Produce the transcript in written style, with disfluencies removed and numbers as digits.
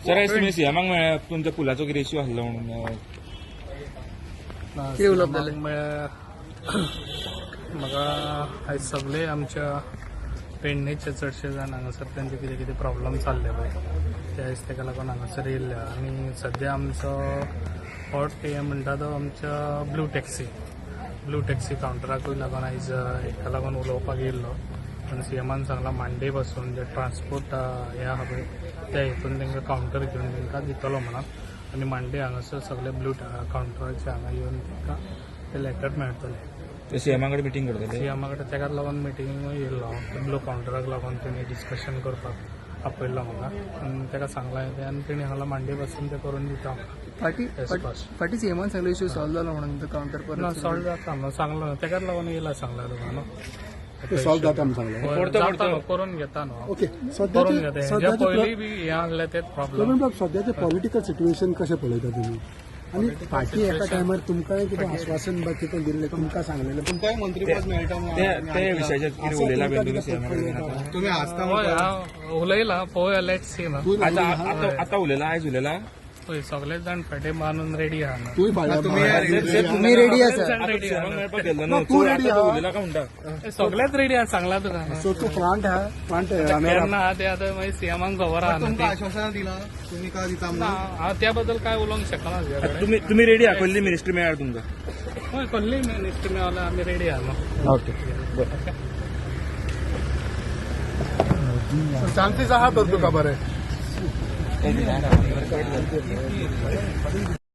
Sir, आयज तुमी सीएमाक मेळ्ळ्या, तुमच्या पुलाचो कितें इश्यू आसलो म्हणून. कितें उलोवप जालें? म्हळ्यार म्हाका आयज सगळे आमच्या पेडणेचे चडशे जाण हांगासर तेंचे कितें कितें प्रॉब्लम जाल्ले पळय, ते आयज तेका लागून हांगासर येयल्ले. आनी सद्या आमचो हॉट हे म्हणटा तो आमच्या ब्लू टॅक्सी कावंटराकूय लागून आयज हेका लागून उलोवपाक येयल्लो. आनी सीएमान सांगलां, मांडे पासून जे ट्रान्सपोर्ट हें आहा पळय, त्या हितून तांकां कावंटर घेवन तांकां दितलो म्हणून. आनी मांडे हांगासर सगळे ब्लू कावंटराचे हांगा येवन तांकां ते लेटर मेळटले. सीएमा कडेन मिटींग करतले? सीएमा कडेन तेकाच लागून मिटिंगूय येयल्लो हांव. ब्लू कावंटराक लागून तेणी डिस्कशन करपाक आपयल्लो म्हाका आनी तेका सांगलां तें आनी तेणी सांगलां, मांडे पासून तें करून दिता म्हाका. फाटी Yes, boss. फाटी सीएमान सांगलो, इश्यू सॉल्व जालो म्हणून कावंटर ना, परत. सॉल्व जाता म्हणून सांगलो न्हू, तेकाच लागून येयला सांगला तुका न्हू. सॉल्व जाता म्हणून सांगलें. हय, परतो जाता परतो. न्हू, करून घेता न्हू. ओके. करून सद्याचे घेता. हेज्या सद्याचे पयलीं बी हें आहलें तेच प्रॉब्लम. प्रवीण बाब, सद्याचे पॉलिटिकल सिच्युएशन कशें पळयता तुमी? आनी फाटीं एका टायमार तुमकांय कितें आश्वासन बा कितें दिल्लें, तुमकां सांगलेलें, पूण तुमकांय मंत्रीपद मेळटा म्हणून ते ते विशयाचेर कितें उलयला बीन तुमी सीएमा कडेन आतां? तुम्ही आसता. हय, हांव उलयलां, पळोवया, let's see न्हू. तूं आतां आतां आतां उलयला, आयज उलयला? पळय, सगळे जाण पेटे बांदून रेडी आहा न्हू. तूंय फाल्यां तुमी रेडी आसा? जाण रेडी आहा सीएमाक मेळपाक गेल्लो न्हू? तूं ready आतां आहा. उलयला काय म्हणटा? न्हू. सगळेच रेडी आहा, सांगला तुका न्हू. सो तूं फ्रंट आहा, फ्रंट रनर. केन्ना आहा ते आतां मागीर सीएमाक खबर आहा न्हू तुमकां ती. आश्वासनां दिलां तुमी का दिता ना, म्हणून? हांव त्या बद्दल काय उलोवंक शकना तुज्या कडेन. तुमी रेडी आहा? कसली मिनिस्ट्री मेळ्ळ्यार तुमकां? हय, कसली मिनिस्ट्री मेळ्ळ्यार आमी रेडी आहा न्हू. ओके, बरें. चान्सीस आहा तर तुका बरें.